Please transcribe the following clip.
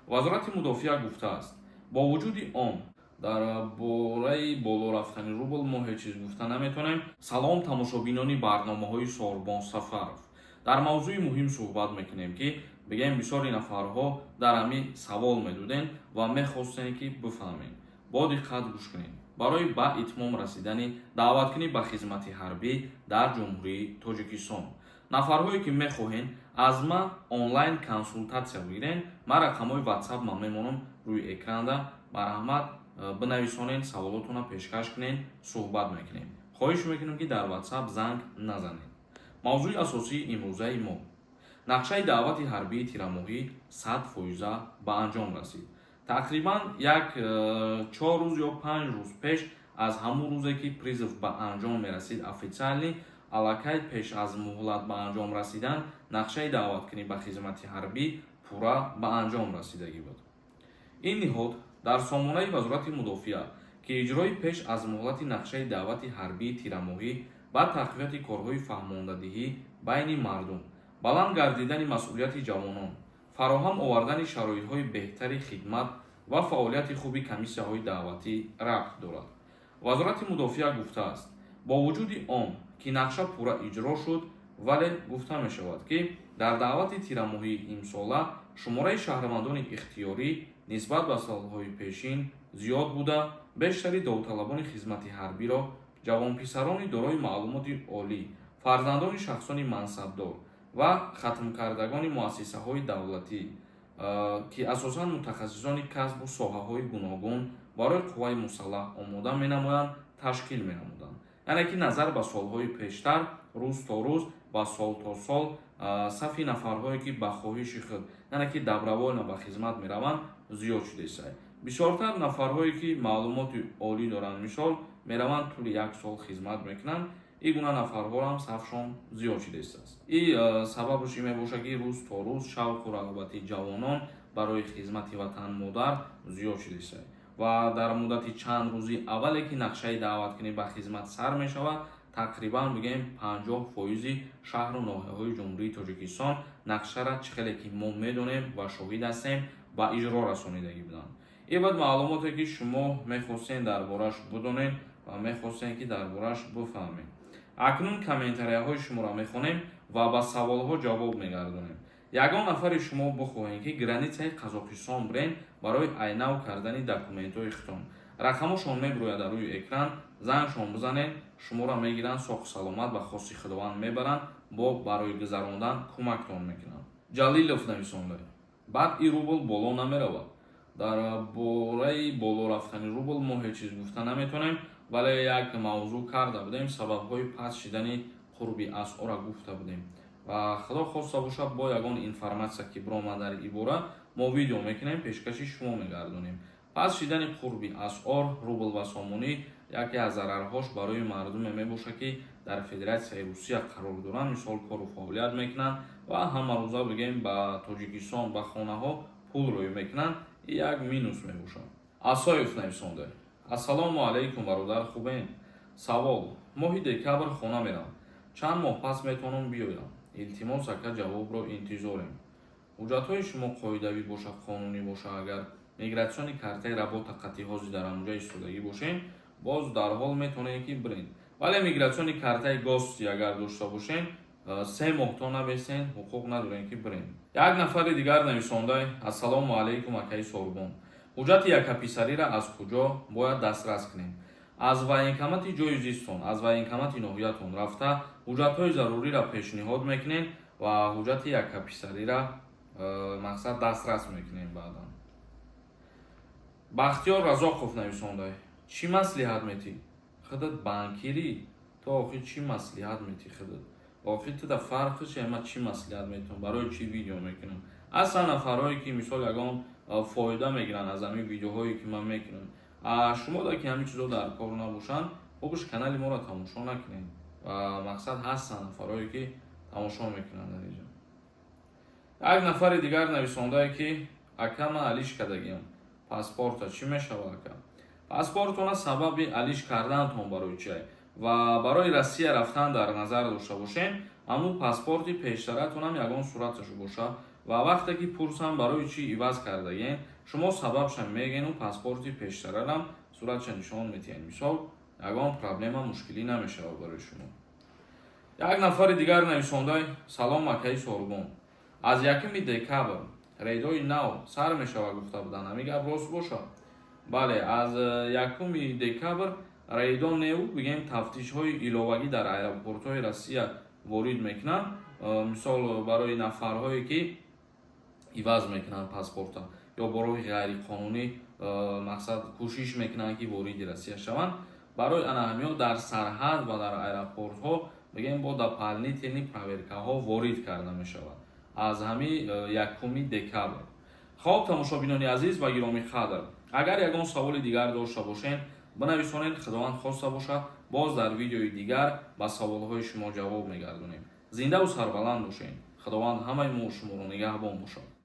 Вазорати мудофиа гуфтааст, бо вуҷуди он, дар бораи боло рафтани рубл мо ҳеҷ чиз гуфта наметавонем. Салом, тамошобинони барномаҳои Сорбон Сафаров. Дар мавзӯи муҳим суҳбат мекунем, ки бигем, бисёри нафарҳо дар ҳамин савол медодем ва мехостем, ки бифаҳмем. Бо диққат гӯш кунед. Барои ба итмом расидани даъваткунӣ ба хизмати ҳарбӣ дар Ҷумҳурии Тоҷикистон, нафарҳое ки мехоҳед аз ман онлайн консултатсия бигирен, ман рақамҳои WhatsApp ман мемонам рӯи экранда. Марҳамат, бинависонед, саволотонро пешкаш кунед, суҳбат мекунем. Хоҳиш мекунем, ки дар WhatsApp занг назанед. Мавзӯи асосии имрӯзаи мо: нақшаи даъвати ҳарбии тирамоҳӣ 100 фоиза ба анҷом расид. Тақрибан як 4 рӯз ё 5 рӯз пеш аз ҳамун рӯзе ки призыв ба анҷом мерасид официально, аллакай пеш аз муҳлат ба анҷом расидан нақшаи даъваткунӣ ба хизмати ҳарбӣ пурра ба анҷом расидагӣ буд. Ин ниҳод дар сомонаи Вазорати мудофиа, ки иҷрои пеш аз муҳлати нақшаи даъвати ҳарбии тирамоҳӣ ба тақвияти корҳои фаҳмондадиҳӣ байни мардум, баланд гардидани масъулияти ҷавонон, фароҳам овардани шароитҳои беҳтари хидмат ва фаъолияти хуби комиссияҳои даъватӣ рабт дорад. Вазорати мудофиа гуфтааст, бо вуҷуди он ки нақша пурра иҷро шуд, вале гуфта мешавад, ки дар даъвати тирамоҳии имсола шумораи шаҳрвандони ихтиёрӣ нисбат ба солҳои пешин зиёд буда, бештари довталабони хизмати ҳарбиро ҷавонписарони дорои маълумоти олӣ, фарзандони шахсони мансабдор ва хатмкардагони муассисаҳои давлатӣ, ки асосан мутахассисони касбу соҳаҳои гуногун барои қувваи мусаллаҳ омода менамоянд, ташкил менамуданд. Яъне ки назар ба солҳои пештар, рӯз то рӯз ва сол то сол сафи нафарҳое ки ба хоҳиши худ, яъне ки добровольно ба хизмат мераванд, зиёд шудааст. Бисёртар нафарҳое ки маълумоти олӣ доранд, мисол, мераванд, тӯли як сол хизмат мекунанд. Ин гуна нафарҳоам сафшон зиёд шудааст. И сабабаш ин мебошад, ки рӯз то рӯз шавқу рағбати ҷавонон барои хизмати ватан модар зиёд шудааст ва дар муддати чанд рӯзи аввале ки нақшаи даъваткунӣ ба хизмат сар мешавад, тақрибан бигӯем, 50 фоизи шаҳру ноҳияҳои Ҷумҳурии Тоҷикистон нақшара, чӣ хеле ки мо медонем ва шоҳид ҳастем, ба иҷро расонидагӣ буданд. Ин баъд маълумоте ки шумо мехостем дар бораш бидонед ва мехостем, ки дар бораш бифаҳмем. Акнун комментарияҳои шуморо мехонем ва ба саволҳо ҷавоб мегардонем. Ягон нафари шумо бихоҳем, ки границаи Қазоқистон бирен барои айнав кардани документҳои худтон, рақамошон мебирояд дар рӯи экран, зангшон бизанед, шуморо мегиранд, соҳу саломат ба хости Худованд мебаранд, бо барои гузарондан кӯмактон мекунанд. Ҷалилов нависонда: «Баъд ин рубл боло намеравад?» Дар бораи боло рафтани рубл мо ҳеҷ чиз гуфта наметавонем, вале як мавзӯъ карда будем, сабабҳои паст шидани қурби асъорро гуфта будем ва Худо хоста бошад, бо ягон информатсия ки биромад дар ин бора, мо видео мекунем, пешкаши шумо мегардонем. Паст шидани қурби асъор, рубл ва сомонӣ, яке аз зарарҳош барои мардуме мебошад, ки дар Федератсияи Русия қарор доранд, мисол, кору фаъолият мекунанд ва ҳамарӯза, бигем, ба Тоҷикистон, ба хонаҳо пул рӯй мекунанд, як минус мебошад. Асоев нависонда: «Ассалому алайкум, бародар, хубен? Савол: моҳи декабр хона мерам, чанд моҳ пас метавонам биёям? Илтимос, ака, ҷавобро интизорем». Ҳуҷҷатҳои шумо қоидавӣ бошад, қонунӣ бошад, агар миграционный картаи работа қатъи ҳозир дар ҳамонҷа истодагӣ бошем, боз дарҳол метавонед, ки биред. Вале миграционный картаи гости агар дошта бошем, 3 моҳ то набесен, ҳуқуқ надорем, ки бирем. Як нафари дигар нависонда: «Ассалому алайкум, акаи Сорбон, ҳуҷҷати якаписариро аз куҷо бояд дастрас кунем?» Аз военкомати ҷои зистон, аз военкомати ноҳиятон рафта, ҳуҷҷатҳои заруриро пешниҳод мекунем ва ҳуҷҷати якаписарира мақсад дастрас мекунем баъдан. Бахтиёр Разоқов нависонда: «Чӣ маслиҳат метӣ? Худат банкирӣ, то охир чӣ маслиҳат метӣ худат? Охир туда фарқи че, ман чӣ маслиҳат метавонам? Барои чӣ видео мекунам?» Аслан нафарҳое ки, мисол, ягон фоида мегиранд аз ҳамин видеоҳое ки ман мекунам, шумо да ки ҳамин чизо дар кор набошанд, хубш канали моро тамошо накунед. Ва мақсад, ҳастанд нафарҳое ки тамошо мекунанд дар инҷо. Як нафари дигар нависондае, ки «Ака, ман алиш кардагиам паспорта, чӣ мешава, ака?» Паспортона сабаби алиш карданатон барои чие? Ва барои Россия рафтан дар назар дошта бошем, ҳамун паспорти пештаратонам ягон сураташо боша. Ва вақте ки пурсам, барои чӣ иваз кардаген, шумо сабабша мегену паспорти пештарарам суратша нишон метиҳен. Мисол, ягон проблема, мушкилӣ намешавад барои шумо. Як нафари дигар нависондай: «Салом, акаи Сорбон, аз 1 декабр рейдҳои нав сар мешавад, гуфта буданд, ҳамин гап рост бошад?» Бале, аз 1 декабр рейдо неу, бигем, тафтишҳои иловагӣ дар аэропортҳои Россия ворид мекунанд. Мисол, барои нафарҳое ки иваз мекунанд паспорта ё бо роҳи ғайриқонунӣ, мақсад, кӯшиш мекунанд, ки вориди Россия шаванд, барои ана ҳамиҳо дар сарҳад ва дар аэропортҳо, бигем, бо дополнительный проверкаҳо ворид карда мешавад аз ҳами 1 декабр. Хоб, тамошобинони азиз ва гиромӣ қадр, агар ягон саволи дигар дошта бошед, бинависонед. Худованд хоста бошад, боз дар видеои дигар ба саволҳои шумо ҷавоб мегардонем. Зиндаву сарбаланд бошед. Худованд ҳамаи мо шуморо нигаҳбон бошад.